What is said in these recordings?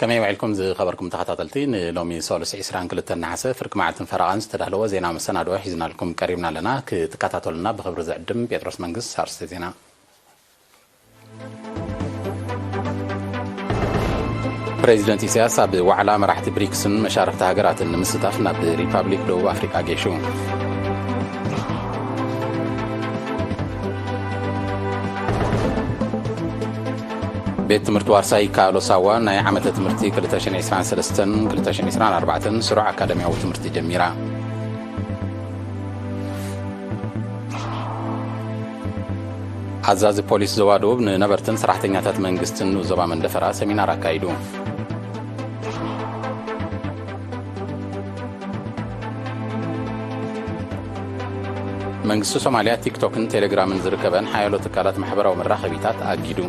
ከመይ ውዒልኩም ዝኸበርኩም ተኸታተልቲ? ንሎሚ ሰሉስ ዕስራን ክልተን ነሓሰ ፍርቂ መዓልትን ፈረቓን ዝተዳለወ ዜና መሰናድኦ ሒዝናልኩም ቀሪብና ኣለና። ክትከታተሉና ብኽብሪ ዝዕድም ጴጥሮስ መንግስት። ኣርእስተ ዜና። ፕሬዚደንት ኢሳያስ ኣብ ዋዕላ መራሕቲ ብሪክስን መሻርኽቲ ሃገራትን ንምስታፍ ናብ ሪፓብሊክ ደቡብ ኣፍሪቃ ጌሹ። ቤት ትምህርቲ ዋርሳይ ይከኣሎ ሳዋ ናይ ዓመተ ትምህርቲ ክልተ ሽሕን ዕስራን ሰለስተን ክልተ ሽሕን ዕስራን ኣርባዕተን ስሩዕ ኣካዳሚያዊ ትምህርቲ ጀሚራ። ኣዛዚ ፖሊስ ዞባ ደቡብ ንነበርትን ሰራሕተኛታት መንግስትን ንኡስ ዞባ መንደፈራ ሰሚናር ኣካይዱ። መንግስቲ ሶማልያ ቲክቶክን ቴሌግራምን ዝርከበን ሓያሎ ትካላት ማሕበራዊ መራኸቢታት ኣጊዱ።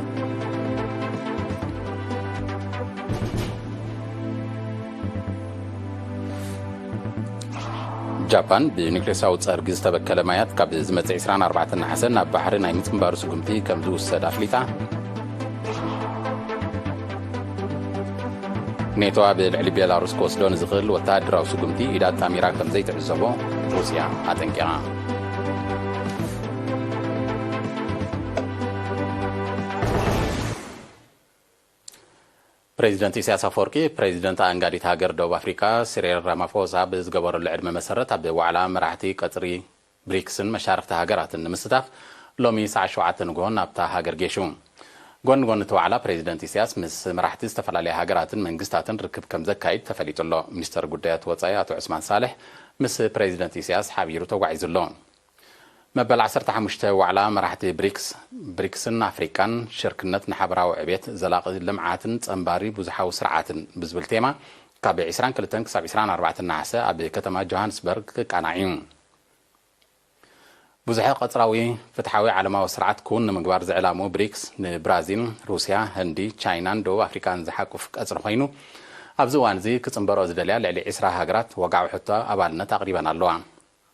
ጃፓን ብኒውክሌሳዊ ጸርጊ ዝተበከለ ማያት ካብ ዝመጽእ ዕስራን ኣርባዕተን ነሓሰ ናብ ባሕሪ ናይ ምጽንባሩ ስጉምቲ ከም ዝውሰድ ኣፍሊጣ። ኔቶ ኣብ ልዕሊ ቤላሩስ ክወስዶ ንዝኽእል ወተሃደራዊ ስጉምቲ ኢድ ኣጣሚራ ከም ዘይትዕዘቦ ሩስያ ኣጠንቂቓ። ፕሬዚደንት ኢሳያስ ኣፈወርቂ፣ ፕሬዚደንት ኣኣንጋዲት ሃገር ደቡብ ኣፍሪቃ ሲሪል ራማፎሳ ብዝገበረሉ ዕድመ መሰረት ኣብ ዋዕላ መራሕቲ ቀጽሪ ብሪክስን መሻርኽቲ ሃገራትን ንምስታፍ ሎሚ ሰዓት ሸውዓተ ንግሆ ናብታ ሃገር ጌሹ። ጎኒ ጎኒ እቲ ዋዕላ ፕሬዚደንት ኢሳያስ ምስ መራሕቲ ዝተፈላለያ ሃገራትን መንግስታትን ርክብ ከም ዘካይድ ተፈሊጡ ኣሎ። ሚኒስተር ጉዳያት ወጻኢ ኣቶ ዑስማን ሳልሕ ምስ ፕሬዚደንት ኢሳያስ ሓቢሩ ተጓዒዙ ኣሎ። መበል ዓሰርተ ሓሙሽተ ዋዕላ መራሕቲ ብሪክስ፣ ብሪክስን ኣፍሪቃን ሽርክነት ንሓበራዊ ዕቤት፣ ዘላቒ ልምዓትን ጸንባሪ ብዙሓዊ ስርዓትን ብዝብል ቴማ ካብ ዕስራን ክልተን ክሳብ ዕስራን ኣርባዕተን ነሓሰ ኣብ ከተማ ጆሃንስበርግ ክቃናዕ እዩ። ብዙሕ ቀጽራዊ ፍትሓዊ ዓለማዊ ስርዓት ክውን ንምግባር ዝዕላሙ ብሪክስ ንብራዚል፣ ሩስያ፣ ህንዲ፣ ቻይናን ደቡብ ኣፍሪቃን ዝሓቁፍ ቀጽሪ ኮይኑ፣ ኣብዚ እዋን እዚ ክጽንበሮ ዝደልያ ልዕሊ ዕስራ ሃገራት ወግዓዊ ሕቶ ኣባልነት ኣቕሪበን ኣለዋ።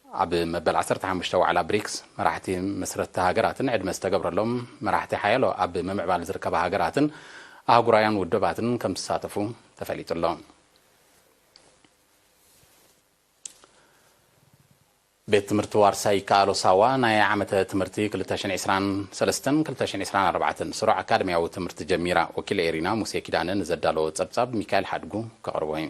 ኣብ መበል ዓሰርተ ሓሙሽተ ዋዕላ ብሪክስ፣ መራሕቲ መስረትቲ ሃገራትን ዕድመ ዝተገብረሎም መራሕቲ ሓያሎ ኣብ ምምዕባል ዝርከባ ሃገራትን ኣህጉራውያን ውድባትን ከም ዝሳተፉ ተፈሊጡ ኣሎ። ቤት ትምህርቲ ዋርሳይ ይከኣሎ ሳዋ ናይ ዓመተ ትምህርቲ ክልተ ሽሕን ዕስራን ሰለስተን ክልተ ሽሕን ዕስራን ኣርባዕተን ስሩዕ ኣካደሚያዊ ትምህርቲ ጀሚራ። ወኪል ኤሪና ሙሴ ኪዳነ ንዘዳለዎ ጸብጻብ ሚካኤል ሓድጉ ከቕርቦ እዩ።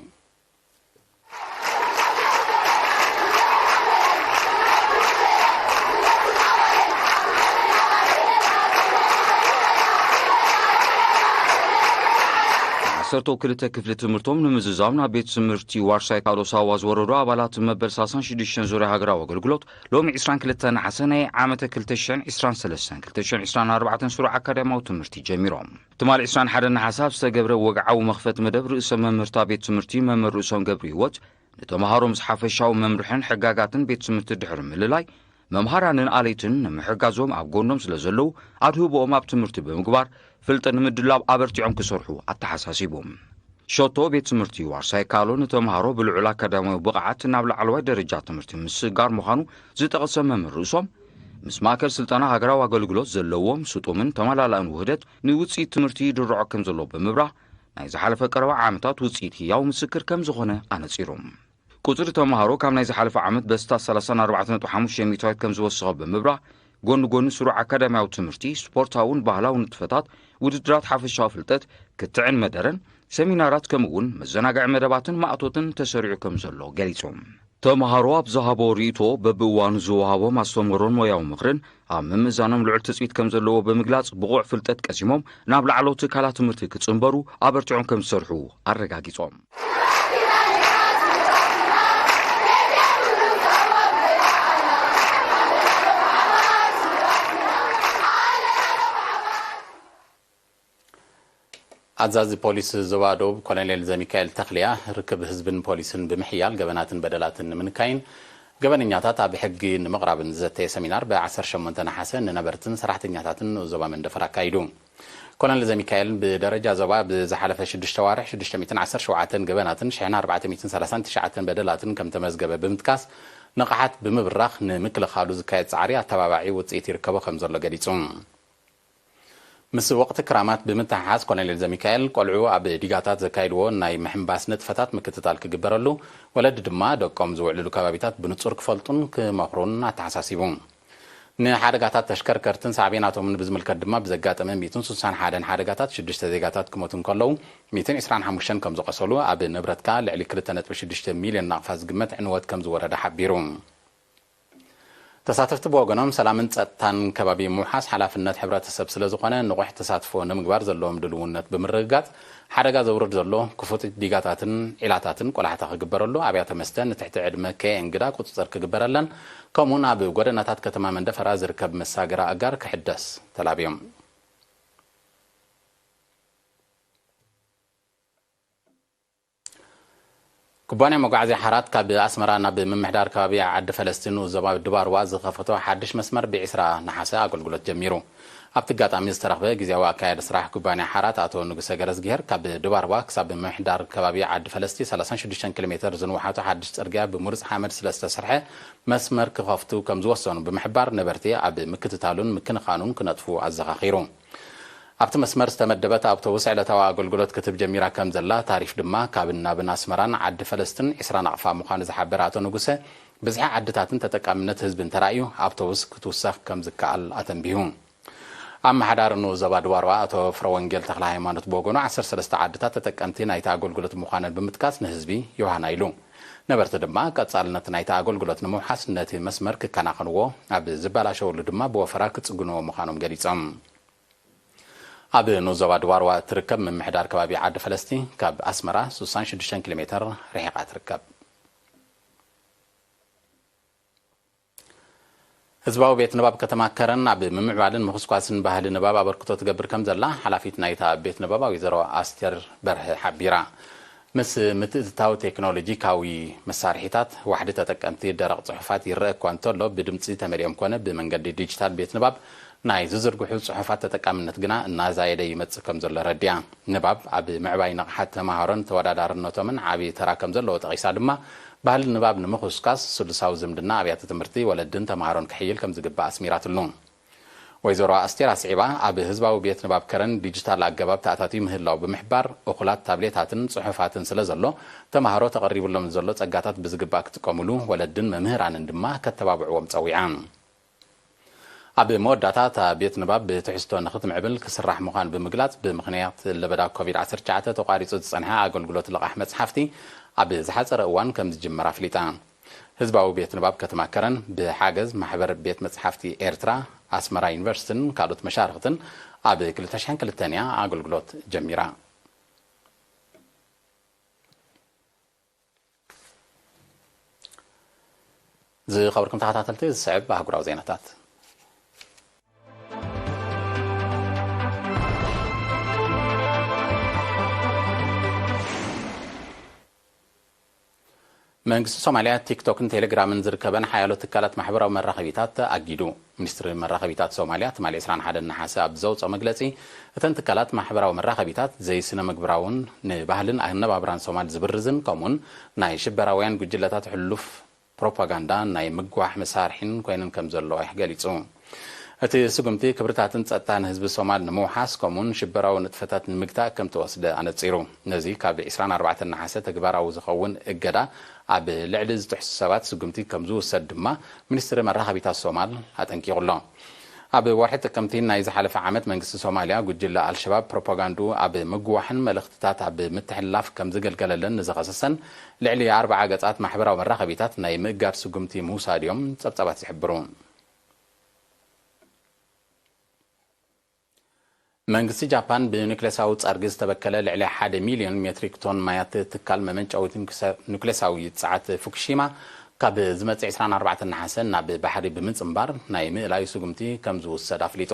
ዓሰርተው ክልተ ክፍሊ ትምህርቶም ንምዝዛም ናብ ቤት ትምህርቲ ዋርሳይ ካሎ ሳዋ ዝወረዱ ኣባላት መበል ሰላሳን ሽዱሽተን ዙርያ ሃገራዊ ኣገልግሎት ሎሚ ዕስራን ክልተን ነሓሰ ናይ ዓመተ ክልተ ሽሕን ዕስራን ሰለስተን ክልተ ሽሕን ዕስራን ኣርባዕተን ስሩዕ ኣካዳሚያዊ ትምህርቲ ጀሚሮም። ትማሊ ዕስራን ሓደን ነሓሰ ኣብ ዝተገብረ ወግዓዊ መኽፈቲ መደብ ርእሰ መምህርታ ቤት ትምህርቲ መምህር ርእሶም ገብረ ህይወት ንተምሃሮ ምስ ሓፈሻዊ መምርሕን ሕጋጋትን ቤት ትምህርቲ ድሕሪ ምልላይ፣ መምሃራንን ኣለይትን ንምሕጋዞም ኣብ ጎኖም ስለ ዘለዉ ኣድህቦኦም ኣብ ትምህርቲ ብምግባር ፍልጠት ንምድላብ ኣበርቲዖም ክሰርሑ ኣተሓሳሲቦም። ሸቶ ቤት ትምህርቲ ዋርሳይ ካሎ ንተምሃሮ ብልዑል ኣካዳሚያዊ ብቕዓት ናብ ላዕለዋይ ደረጃ ትምህርቲ ምስጋር ምዃኑ ዝጠቐሰ መምህር ርእሶም፣ ምስ ማእከል ስልጠና ሃገራዊ ኣገልግሎት ዘለዎም ስጡምን ተመላላእን ውህደት ንውጽኢት ትምህርቲ ይድርዖ ከም ዘሎ ብምብራህ፣ ናይ ዝሓለፈ ቀረባ ዓመታት ውጽኢት ህያው ምስክር ከም ዝኾነ ኣነጺሮም። ቁጽሪ ተምሃሮ ካብ ናይ ዝሓለፈ ዓመት በስታት ሰላሳን ኣርባዕተን ነጥቢ ሓሙሽተ ሚእታዊት ከም ዝወሰኸ ብምብራህ፣ ጎኒ ጎኒ ስሩዕ ኣካዳሚያዊ ትምህርቲ፣ ስፖርታውን ባህላውን ንጥፈታት፣ ውድድራት ሓፈሻዊ ፍልጠት፣ ክትዕን መደረን፣ ሰሚናራት ከምኡ እውን መዘናግዒ መደባትን ማእቶትን ተሰሪዑ ከም ዘሎ ገሊጾም። ተምሃሮ ኣብ ዝሃቦ ርእይቶ በብእዋኑ ዝወሃቦም ኣስተምህሮን ሞያዊ ምኽርን ኣብ ምምእዛኖም ልዑል ትጽቢት ከም ዘለዎ ብምግላጽ ብቑዕ ፍልጠት ቀሲሞም ናብ ላዕለዎት ትካላት ትምህርቲ ክጽንበሩ ኣበርቲዖም ከም ዝሰርሑ ኣረጋጊጾም። ኣዛዚ ፖሊስ ዞባ ደቡብ ኮሎኔል ዘሚካኤል ተኽልያ ርክብ ህዝብን ፖሊስን ብምሕያል ገበናትን በደላትን ንምንካይን ገበነኛታት ኣብ ሕጊ ንምቕራብን ዝዘተየ ሰሚናር ብ ዓሰርተ ሸሞንተ ነሓሰ ንነበርትን ሰራሕተኛታትን ንኡስ ዞባ መንደፈር ኣካይዱ። ኮሎኔል ዘሚካኤል ብደረጃ ዞባ ብዝሓለፈ ሽዱሽተ ዋርሕ ሽዱሽተ ሚእትን ዓሰርተ ሸውዓተን ገበናትን ሽሕን ኣርባዕተ ሚእትን ሰላሳን ትሽዓተን በደላትን ከም ተመዝገበ ብምጥቃስ ንቕሓት ብምብራኽ ንምክልኻሉ ዝካየድ ጻዕሪ ኣተባባዒ ውጽኢት ይርከቦ ከም ዘሎ ገሊጹ። ምስ ወቕቲ ክራማት ብምትሕሓዝ ኮሎኔል ዘሚካኤል ቆልዑ ኣብ ዲጋታት ዘካይድዎ ናይ ምሕንባስ ንጥፈታት ምክትታል ክግበረሉ፣ ወለዲ ድማ ደቆም ዝውዕልሉ ከባቢታት ብንጹር ክፈልጡን ክመኽሩን ኣተሓሳሲቡ። ንሓደጋታት ተሽከርከርትን ሳዕቤናቶምን ብዝምልከት ድማ ብዘጋጠመ ሚእትን ስሳን ሓደን ሓደጋታት ሽዱሽተ ዜጋታት ክሞቱ እንከለዉ፣ ሚእትን ዕስራን ሓሙሽተን ከም ዝቖሰሉ፣ ኣብ ንብረት ከኣ ልዕሊ ክልተ ነጥቢ ሽዱሽተ ሚልዮን ናቕፋ ዝግመት ዕንወት ከም ዝወረደ ሓቢሩ። ተሳተፍቲ ብወገኖም ሰላምን ጸጥታን ከባቢ ምውሓስ ሓላፍነት ሕብረተሰብ ስለ ዝኾነ ንቑሕ ተሳትፎ ንምግባር ዘለዎም ድልውነት ብምርግጋጽ ሓደጋ ዘውርድ ዘሎ ክፉት ዲጋታትን ዒላታትን ቆላሕታ ክግበረሉ ኣብያተ መስተ ንትሕቲ ዕድመ ከየእንግዳ ቁጽጽር ክግበረለን ከምኡውን ኣብ ጎደናታት ከተማ መንደፈራ ዝርከብ መሳገራ ኣጋር ክሕደስ ተላብዮም። ኩባንያ መጓዓዝያ ሓራት ካብ ኣስመራ ናብ ምምሕዳር ከባቢ ዓዲ ፈለስቲ ንኡስ ዞባ ድባርዋ ዝኸፈቶ ሓድሽ መስመር ብ20 ነሓሰ ኣገልግሎት ጀሚሩ። ኣብቲ ኣጋጣሚ ዝተረኽበ ግዜያዊ ኣካያዲ ስራሕ ኩባንያ ሓራት ኣቶ ንጉሰ ገረዝግሄር ካብ ድባርዋ ክሳብ ምምሕዳር ከባቢ ዓዲ ፈለስቲ ሰላሳን ሽዱሽተን ኪሎ ሜተር ዝንውሓቶ ሓድሽ ጽርግያ ብምሩጽ ሓመድ ስለ ዝተሰርሐ መስመር ክኸፍቱ ከም ዝወሰኑ ብምሕባር ነበርቲ ኣብ ምክትታሉን ምክንኻኑን ክነጥፉ ኣዘኻኺሩ። ኣብቲ መስመር ዝተመደበት ኣውቶቡስ ዕለታዊ ኣገልግሎት ክትህብ ጀሚራ ከም ዘላ፣ ታሪፍ ድማ ካብን ናብን ኣስመራን ዓዲ ፈለስትን ዕስራ ናቕፋ ምዃኑ ዝሓበረ ኣቶ ንጉሰ፣ ብዝሒ ዓድታትን ተጠቃምነት ህዝብን ተራእዩ ኣውቶቡስ ክትውሰኽ ከም ዝከኣል ኣተንቢሁ። ኣመሓዳሪ ንኡስ ዞባ ድባርዋ ኣቶ ፍረወንጌል ተኽለ ሃይማኖት ብወገኑ ዓሰርተ ሰለስተ ዓድታት ተጠቀምቲ ናይቲ ኣገልግሎት ምዃነን ብምጥቃስ ንህዝቢ ዮሃና ኢሉ። ነበርቲ ድማ ቀጻልነት ናይቲ ኣገልግሎት ንምውሓስ ነቲ መስመር ክከናኸንዎ፣ ኣብ ዝበላሸወሉ ድማ ብወፈራ ክጽግንዎ ምዃኖም ገሊጾም። ኣብ ንኡስ ዞባ ድባርዋ እትርከብ ምምሕዳር ከባቢ ዓዲ ፈለስቲ ካብ ኣስመራ ስሳን ሽዱሽተን ኪሎ ሜተር ርሒቓ ትርከብ። ህዝባዊ ቤት ንባብ ከተማ ከረን ኣብ ምምዕባልን ምኹስኳስን ባህሊ ንባብ ኣበርክቶ ትገብር ከም ዘላ ሓላፊት ናይታ ቤት ንባብ ወይዘሮ ኣስቴር በርሀ ሓቢራ። ምስ ምትእትታው ቴክኖሎጂካዊ መሳርሒታት፣ ዋሕዲ ተጠቀምቲ ደረቕ ጽሑፋት ይረአ እኳ እንተሎ፣ ብድምጺ ተመሊኦም ኮነ ብመንገዲ ዲጂታል ቤት ንባብ ናይ ዝዝርግሑ ጽሑፋት ተጠቃምነት ግና እናዛየደ ይመጽእ ከም ዘሎ ረዲኣ። ንባብ ኣብ ምዕባይ ንቕሓት ተመሃሮን ተወዳዳርነቶምን ዓቢ ተራ ከም ዘለዎ ጠቒሳ ድማ፣ ባህሊ ንባብ ንምኹስኳስ ስሉሳዊ ዝምድና ኣብያተ ትምህርቲ፣ ወለድን ተመሃሮን ክሕይል ከም ዝግባእ ኣስሚራትሉ። ወይዘሮ ኣስቴር ኣስዒባ፣ ኣብ ህዝባዊ ቤት ንባብ ከረን ዲጂታል ኣገባብ ተኣታትዩ ምህላው ብምሕባር፣ እኹላት ታብሌታትን ጽሑፋትን ስለ ዘሎ፣ ተመሃሮ ተቐሪቡሎም ንዘሎ ጸጋታት ብዝግባእ ክጥቀሙሉ፣ ወለድን መምህራንን ድማ ከተባብዕዎም ጸዊዓ። ኣብ መወዳእታ፣ እታ ቤት ንባብ ብትሕዝቶ ንኽትምዕብል ክስራሕ ምዃኑ ብምግላጽ፣ ብምኽንያት ለበዳ ኮቪድ ዓሰርተ ትሽዓተ ተቋሪጹ ዝጸንሐ ኣገልግሎት ልቓሕ መጽሓፍቲ ኣብ ዝሓጸረ እዋን ከም ዝጅመር ኣፍሊጣ። ህዝባዊ ቤት ንባብ ከተማ ከረን ብሓገዝ ማሕበር ቤት መጽሓፍቲ ኤርትራ፣ ኣስመራ ዩኒቨርሲቲን ካልኦት መሻርኽትን ኣብ ክልተ ሽሕን ክልተን እያ ኣገልግሎት ጀሚራ። ዝኸበርኩም ተኸታተልቲ፣ ዝስዕብ ኣህጉራዊ ዜናታት። መንግስቲ ሶማልያ ቲክቶክን ቴሌግራምን ዝርከበን ሓያሎ ትካላት ማሕበራዊ መራኸቢታት ኣጊዱ። ሚኒስትሪ መራኸቢታት ሶማልያ ትማሊ ዕስራን ሓደን ነሓሰ ኣብ ዘውፅኦ መግለፂ፣ እተን ትካላት ማሕበራዊ መራኸቢታት ዘይስነ ምግብራውን ንባህልን ኣነባብራን ሶማል ዝብርዝን ከምኡን ናይ ሽበራውያን ጉጅለታት ሕሉፍ ፕሮፓጋንዳ ናይ ምግዋሕ መሳርሒን ኮይነን ከም ዘለዋ ገሊጹ። እቲ ስጉምቲ ክብርታትን ጸጥታን ህዝቢ ሶማል ንምውሓስ ከምኡን ሽበራዊ ንጥፈታት ንምግታእ ከም ተወስደ ኣነጺሩ። ነዚ ካብ ዕስራን ኣርባዕተን ነሓሰ ተግባራዊ ዝኸውን እገዳ ኣብ ልዕሊ ዝጥሕሱ ሰባት ስጉምቲ ከም ዝውሰድ ድማ ሚኒስትሪ መራኸቢታት ሶማል ኣጠንቂቑ ኣሎ። ኣብ ወርሒ ጥቅምቲ ናይ ዝሓለፈ ዓመት መንግስቲ ሶማልያ ጉጅለ ኣልሸባብ ፕሮፓጋንድኡ ኣብ ምግዋሕን መልእኽትታት ኣብ ምትሕልላፍ ከም ዝገልገለለን ንዝኸሰሰን ልዕሊ ኣርብዓ ገጻት ማሕበራዊ መራኸቢታት ናይ ምእጋድ ስጉምቲ ምውሳድ እዮም ጸብጻባት ዝሕብሩ። መንግስቲ ጃፓን ብኑክሌሳዊ ጸርጊ ዝተበከለ ልዕሊ ሓደ ሚልዮን ሜትሪክ ቶን ማያት ትካል መመንጨዊት ኑክሌሳዊ ጸዓት ፉኩሺማ ካብ ዝመጽእ ዕስራን ኣርባዕተን ነሓሰ ናብ ባሕሪ ብምጽንባር ናይ ምእላዩ ስጉምቲ ከም ዝውሰድ ኣፍሊጡ።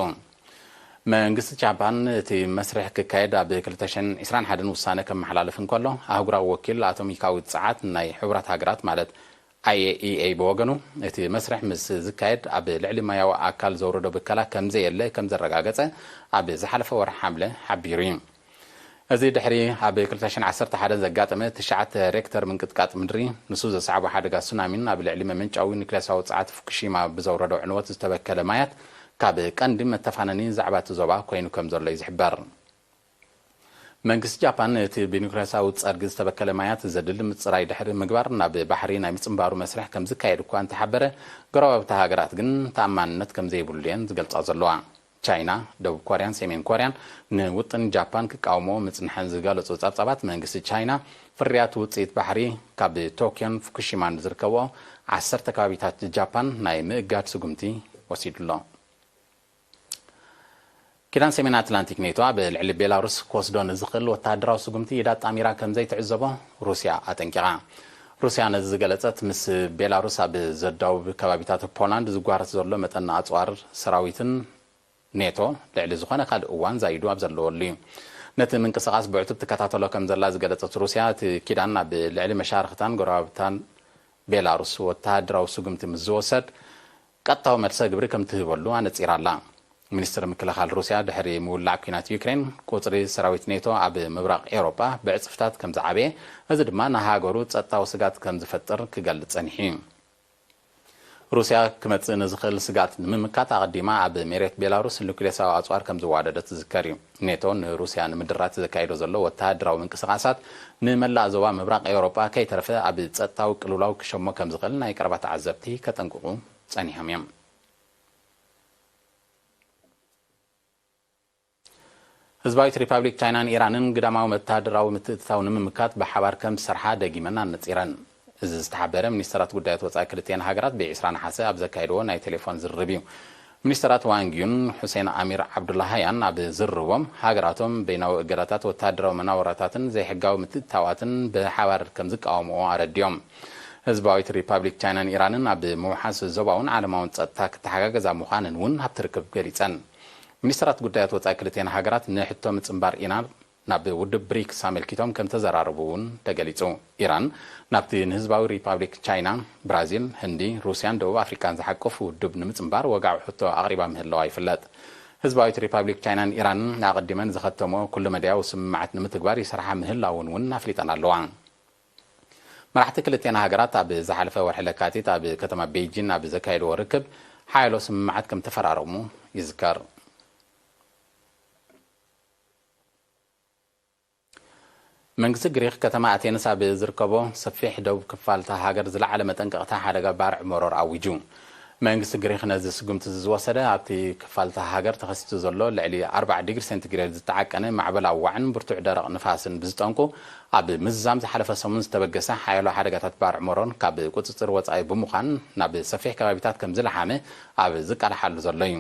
መንግስቲ ጃፓን እቲ መስርሕ ክካየድ ኣብ ክልተ ሽሕን ዕስራን ሓደን ውሳነ ከመሓላልፍ እንከሎ፣ ኣህጉራዊ ወኪል ኣቶሚካዊ ጸዓት ናይ ሕቡራት ሃገራት ማለት ኣይ ኤ ኢ ኤ ብወገኑ፣ እቲ መስርሕ ምስ ዝካየድ ኣብ ልዕሊ ማያዊ ኣካል ዘውረዶ ብከላ ከም ዘየለ ከም ዘረጋገጸ ኣብ ዝሓለፈ ወርሒ ሓምለ ሓቢሩ እዩ። እዚ ድሕሪ ኣብ ክልተ ሽሕን ዓሰርተ ሓደን ዘጋጠመ ትሽዓተ ሬክተር ምንቅጥቃጥ ምድሪ፣ ንሱ ዘስዓቦ ሓደጋ ሱናሚን ኣብ ልዕሊ መመንጫዊ ኑክሌሳዊ ጸዓት ፉኩሺማ ብዘውረዶ ዕንወት ዝተበከለ ማያት ካብ ቀንዲ መተፋነኒ ዛዕባ እቲ ዞባ ኮይኑ ከም ዘሎ እዩ ዝሕበር። መንግስቲ ጃፓን እቲ ብኒውክሌሳዊ ጸርጊ ዝተበከለ ማያት ዘድሊ ምጽራይ ድሕሪ ምግባር ናብ ባሕሪ ናይ ምጽንባሩ መስርሕ ከም ዝካየድ እኳ እንተሓበረ፣ ጎረባብቲ ሃገራት ግን ተኣማንነት ከም ዘይብሉ እየን ዝገልጻ ዘለዋ። ቻይና፣ ደቡብ ኮርያን ሰሜን ኮርያን ንውጥን ጃፓን ክቃወሞ ምጽንሐን ዝገለጹ ጸብጻባት መንግስቲ ቻይና፣ ፍርያት ውጽኢት ባሕሪ ካብ ቶክዮን ፉኩሺማን ዝርከብኦ ዓሰርተ ከባቢታት ጃፓን ናይ ምእጋድ ስጉምቲ ወሲዱ ኣሎ። ኪዳን ሰሜን ኣትላንቲክ ኔቶ ኣብ ልዕሊ ቤላሩስ ክወስዶ ንዝኽእል ወተሃደራዊ ስጉምቲ ኢዳ ኣጣሚራ ከም ዘይትዕዘቦ ሩስያ ኣጠንቂቓ። ሩስያ ነዚ ዝገለጸት ምስ ቤላሩስ ኣብ ዘዳውብ ከባቢታት ፖላንድ ዝጓረስ ዘሎ መጠን ኣጽዋር ሰራዊትን ኔቶ ልዕሊ ዝኾነ ካልእ እዋን ዛይዱ ኣብ ዘለወሉ እዩ። ነቲ ምንቅስቓስ ብዕቱብ ትከታተሎ ከም ዘላ ዝገለጸት ሩስያ፣ እቲ ኪዳን ኣብ ልዕሊ መሻርኽታን ጎረባብታን ቤላሩስ ወተሃደራዊ ስጉምቲ ምስ ዝወሰድ ቀጥታዊ መልሰ ግብሪ ከም ትህበሉ ኣነጺራ ኣላ። ሚኒስትሪ ምክልኻል ሩስያ ድሕሪ ምውላዕ ኲናት ዩክሬን ቁጽሪ ሰራዊት ኔቶ ኣብ ምብራቕ ኤውሮጳ ብዕጽፍታት ከም ዝዓበየ፣ እዚ ድማ ንሃገሩ ጸጥታዊ ስጋት ከም ዝፈጥር ክገልጽ ጸኒሑ እዩ። ሩስያ ክመጽእ ንዝኽእል ስጋት ንምምካት ኣቐዲማ ኣብ መሬት ቤላሩስ ኑክሌሳዊ ኣጽዋር ከም ዝዋደደት ዝዝከር እዩ። ኔቶ ንሩስያ ንምድራት ዘካይዶ ዘሎ ወተሃደራዊ ምንቅስቓሳት ንመላእ ዞባ ምብራቕ ኤውሮጳ ከይተረፈ ኣብ ጸጥታዊ ቅልውላው ክሸሞ ከም ዝኽእል ናይ ቀረባ ተዓዘብቲ ከጠንቅቑ ጸኒሖም እዮም። ህዝባዊት ሪፓብሊክ ቻይናን ኢራንን ግዳማዊ ወተሃደራዊ ምትእትታው ንምምካት ብሓባር ከም ዝሰርሓ ደጊመን ኣነጺረን። እዚ ዝተሓበረ ሚኒስተራት ጉዳያት ወጻኢ ክልቲኤን ሃገራት ብ ዒስራ ነሓሰ ኣብ ዘካየድዎ ናይ ቴሌፎን ዝርርብ እዩ። ሚኒስተራት ዋንግ ዩን፣ ሑሴን ኣሚር ዓብዱላሃያን ኣብ ዝርርቦም፣ ሃገራቶም በይናዊ እገዳታት ወተሃደራዊ መናውራታትን ዘይሕጋዊ ምትእትታዋትን ብሓባር ከም ዝቃወምዎ ኣረዲኦም። ህዝባዊት ሪፓብሊክ ቻይናን ኢራንን ኣብ ምውሓስ ዞባውን ዓለማውን ጸጥታ ክተሓጋገዛ ምዃነን እውን ኣብቲ ርክብ ገሊጸን። ሚኒስተራት ጉዳያት ወጻኢ ክልቲኤን ሃገራት ንሕቶ ምጽንባር ኢራን ናብ ውድብ ብሪክስ ኣመልኪቶም ከም ተዘራረቡ እውን ተገሊጹ። ኢራን ናብቲ ንህዝባዊ ሪፓብሊክ ቻይና፣ ብራዚል፣ ህንዲ፣ ሩስያን ደቡብ ኣፍሪቃን ዝሓቁፍ ውድብ ንምጽንባር ወግዓዊ ሕቶ ኣቕሪባ ምህላዋ ይፍለጥ። ህዝባዊት ሪፓብሊክ ቻይናን ኢራንን ኣቐዲመን ዝኸተምኦ ኩሉ መዳያዊ ስምምዓት ንምትግባር ይሰርሓ ምህላውን እውን ኣፍሊጠን ኣለዋ። መራሕቲ ክልቲኤን ሃገራት ኣብ ዝሓለፈ ወርሒ ለካቲት ኣብ ከተማ ቤይጂን ኣብ ዘካየድዎ ርክብ ሓያሎ ስምምዓት ከም ተፈራረሙ ይዝከር። መንግስቲ ግሪክ ከተማ ኣቴንስ ኣብ ዝርከቦ ሰፊሕ ደቡብ ክፋል እታ ሃገር ዝለዓለ መጠንቀቕታ ሓደጋ ባርዕ መሮር ኣዊጁ። መንግስቲ ግሪክ ነዚ ስጉምቲ እዚ ዝወሰደ ኣብቲ ክፋል እታ ሃገር ተኸሲቱ ዘሎ ልዕሊ ኣርብዓ ዲግሪ ሴንቲግሬድ ዝተዓቀነ ማዕበል ኣዋዕን ብርቱዕ ደረቕ ንፋስን ብዝጠንቁ ኣብ ምዝዛም ዝሓለፈ ሰሙን ዝተበገሰ ሓያሎ ሓደጋታት ባርዕ መሮር ካብ ቁጽጽር ወጻኢ ብምዃን ናብ ሰፊሕ ከባቢታት ከም ዝለሓመ ኣብ ዝቃልሓሉ ዘሎ እዩ።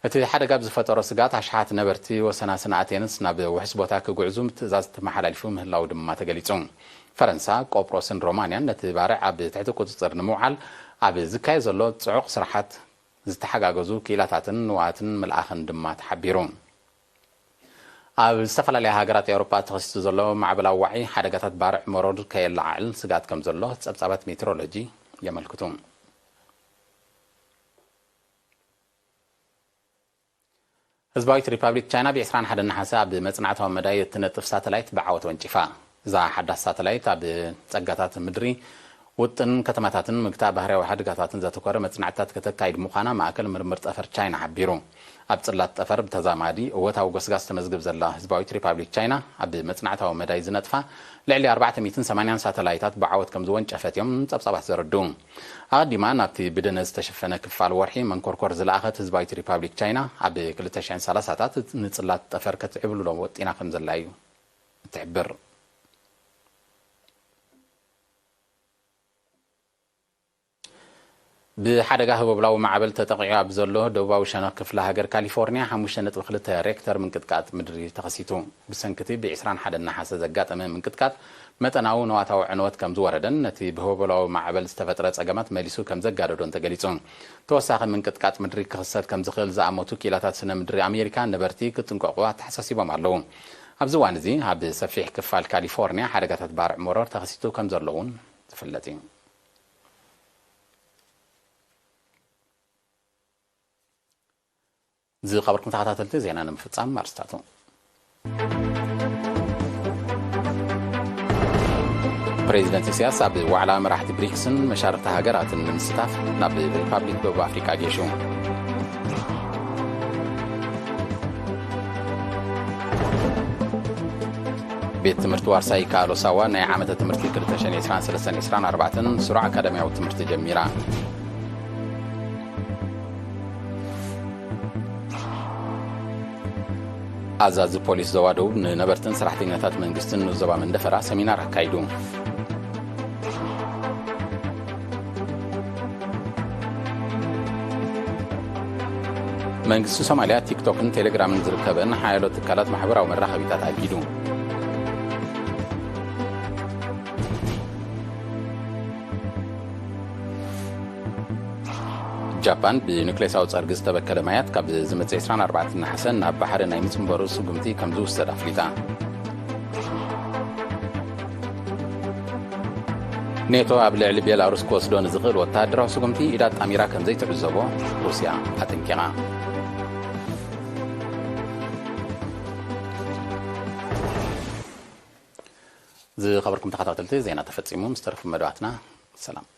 እቲ ሓደጋ ብዝፈጠሮ ስግኣት ኣሽሓት ነበርቲ ወሰናስን ኣቴንስ ናብ ውሑስ ቦታ ክጉዕዙ ትእዛዝ ተመሓላሊፉ ምህላው ድማ ተገሊጹ። ፈረንሳ፣ ቆጵሮስን ሮማንያን ነቲ ባርዕ ኣብ ትሕቲ ቁጽጽር ንምውዓል ኣብ ዝካየድ ዘሎ ጽዑቕ ስራሓት ዝተሓጋገዙ ክኢላታትን ንዋትን ምልኣኽን ድማ ተሓቢሩ። ኣብ ዝተፈላለያ ሃገራት ኤውሮጳ ተኸሲቱ ዘሎ ማዕበል ኣዋዒ ሓደጋታት ባርዕ መሮር ከየለዓዕል ስግኣት ከም ዘሎ ጸብጻባት ሜትሮሎጂ የመልክቱ። ህዝባዊት ሪፓብሊክ ቻይና ብ ዕስራን ሓደን ነሓሰ ኣብ መጽናዕታዊ መዳይ እትነጥፍ ሳተላይት ብዓወት ወንጪፋ። እዛ ሓዳስ ሳተላይት ኣብ ጸጋታት ምድሪ ውጥን ከተማታትን ምግታእ ባህርያዊ ሓደጋታትን ዘተኮረ መጽናዕትታት ከተካይድ ምዃና ማእከል ምርምር ጠፈር ቻይና ሓቢሩ። ኣብ ጽላት ጠፈር ብተዛማዲ እወታዊ ጎስጋስ ተመዝግብ ዘላ ህዝባዊት ሪፓብሊክ ቻይና፣ ኣብ መጽናዕታዊ መዳይ ዝነጥፋ ልዕሊ ኣርባዕተ ሚእትን ሰማንያን ሳተላይታት ብዓወት ከም ዝወንጨፈት እዮም ጸብጻባት ዘረድኡ። ኣቐዲማ ናብቲ ብደነ ዝተሸፈነ ክፋል ወርሒ መንኮርኮር ዝለኣኸት ህዝባዊት ሪፓብሊክ ቻይና፣ ኣብ ክልተ ሽሕን ሰላሳታት ንጽላት ጠፈር ከትዕብልሎ ወጢና ከም ዘላ እዩ እትሕብር። ብሓደጋ ህቦብላዊ ማዕበል ተጠቒዑ ኣብ ዘሎ ደቡባዊ ሸነኽ ክፍለ ሃገር ካሊፎርኒያ፣ ሓሙሽተ ነጥቢ ክልተ ሬክተር ምንቅጥቃጥ ምድሪ ተኸሲቱ። ብሰንኪ እቲ ብ ዕስራን ሓደን ነሓሰ ዘጋጠመ ምንቅጥቃጥ፣ መጠናዊ ንዋታዊ ዕንወት ከም ዝወረደን ነቲ ብህቦብላዊ ማዕበል ዝተፈጥረ ጸገማት መሊሱ ከም ዘጋደዶን ተገሊጹ። ተወሳኺ ምንቅጥቃጥ ምድሪ ክኽሰት ከም ዝኽእል ዝኣመቱ ክኢላታት ስነ ምድሪ ኣሜሪካ፣ ነበርቲ ክጥንቀቑ ኣተሓሳሲቦም ኣለዉ። ኣብዚ እዋን እዚ ኣብ ሰፊሕ ክፋል ካሊፎርኒያ ሓደጋታት ባርዕ መሮር ተኸሲቱ ከም ዘሎ እውን ዝፍለጥ እዩ። ዝኸበርኩም ተኸታተልቲ፣ ዜና ንምፍጻም ኣርስታቱ። ፕሬዚደንት ኢሳያስ ኣብ ዋዕላ መራሕቲ ብሪክስን መሻርኽቲ ሃገራትን ንምስታፍ ናብ ሪፓብሊክ ደቡብ ኣፍሪቃ ጌሹ። ቤት ትምህርቲ ዋርሳይ ይከኣሎ ሳዋ ናይ ዓመተ ትምህርቲ ክልተ ሽሕን ዕስራን ሰለስተን ዕስራን ኣርባዕተን ስሩዕ ኣካዳሚያዊ ትምህርቲ ጀሚራ። ኣዛዚ ፖሊስ ዞባ ደቡብ ንነበርትን ሰራሕተኛታት መንግስትን ንዞባ መንደፈራ ሰሚናር ኣካይዱ። መንግስቲ ሶማልያ ቲክቶክን ቴሌግራምን ዝርከበን ሓያሎ ትካላት ማሕበራዊ መራኸቢታት ኣጊዱ። ጃፓን ብኑክሌሳዊ ጸርጊ ዝተበከለ ማያት ካብ ዝመጽእ ዕስራን ኣርባዕተን ነሓሰ ናብ ባሕሪ ናይ ምጽንበሩ ስጉምቲ ከም ዝውሰድ ኣፍሊጣ። ኔቶ ኣብ ልዕሊ ቤላሩስ ክወስዶ ንዝኽእል ወተሃደራዊ ስጉምቲ ኢዳ ኣጣሚራ ከም ዘይትዕዘቦ ሩስያ ኣጠንቂቓ። ዝኸበርኩም ተኸታተልቲ፣ ዜና ተፈጺሙ። ምስ ተረፉ መደባትና ሰላም።